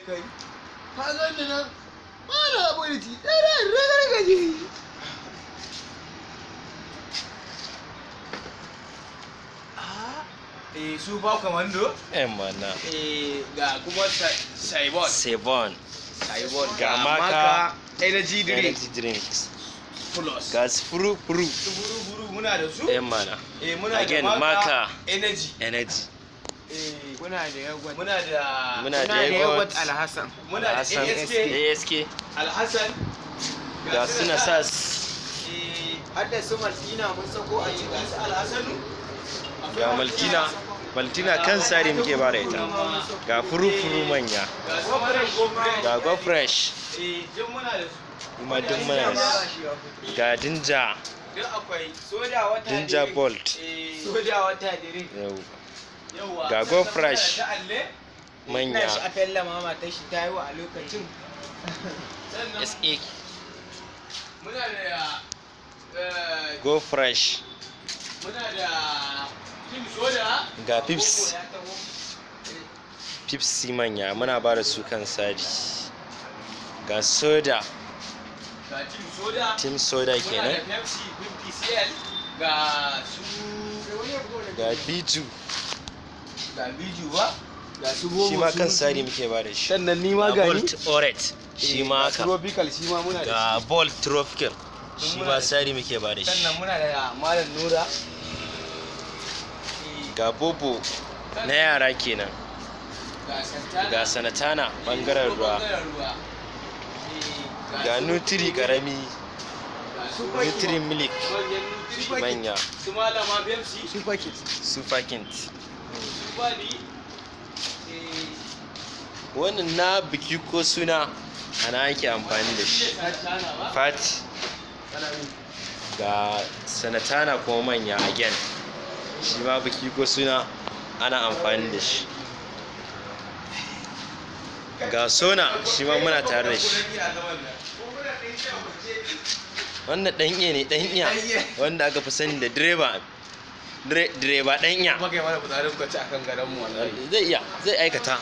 Kai ka gan nan ba na barci, tsere ragargaje. Eh, Super Commando. Eh mana. Eh, ga kuma Saibon. Sebon. Saibon. Ga Maka. Energy drink. Energy drinks. Plus. Ga furu furu. Su buru buru muna da su. Eh mana. Eh, muna da Again, Maka Maka. Energy. Energy. Eh, Muna da yogurt. muna da Muna da Muna da yogurt. yogurt Alhassan. Muna da Hassan. ASK. ASK. Alhassan. Ga suna sas. Eh, Har da su Maltina mun sako a ga ciki. su Alhassanu. Ga Maltina. Maltina kan sari muke bara ita. Ga furu furu manya. Ga su Malam Gombe. Ga Go Fresh. Eh, duk muna da su. Kuma duk muna da su. Ga Dinja. Duk akwai. Soda wata Dinja drink. Bolt. Eh, Soda wata drink. Yau. yawwa. Ga Go Sannan muna da Fresh. ta Alle. Manya. Ina shi a fella mama ta shi ta yi wa a lokacin. Sannan SA. muna da Go Fresh. muna da Team Soda. Ga Pips. Ya taho. Pepsi manya muna ba da su kan sari. Ga soda. Ga Team Soda. Team soda Muna da kenan. Pepsi 50cl. Ga su Ga Biju. ga Biju ba. Ga su Bobo. Shi ma kan su- sari muke ba da shi. Sannan ni ma Ga ga ni. Bolt Oret. Shi ma Ga haka. Tropical shi ma muna da Ga Bolt Tropical. Shi muna ma da- sari muke ba da shi. Sannan shi. muna da Malam Nura. Eh, Ga Bobo na yara kenan. Ga Santana. Ga Sanatana bangaren ruwa. Bangaren ruwa. Eh, Ga su- Nutri karami. Ga su Nutri Milk manyan Nutri. manya. Su Malama Pepsi. Super Kids. Super Kint. Su Bali. Eh, Wannan na biki ko suna ana ake amfani da shi. Santana ba. Fati. Ga Sanatana kuma manya again. Shi ma biki ko suna ana amfani da shi. Ga Sona shi ma muna tare da shi. Wannan ɗan iya ne, ɗan iya wanda aka fi sani da direba. Direba ɗan iya. Kuma kai mana fitsarin kwaci akan gadon mu wallahi. Zai iya, zai aikata.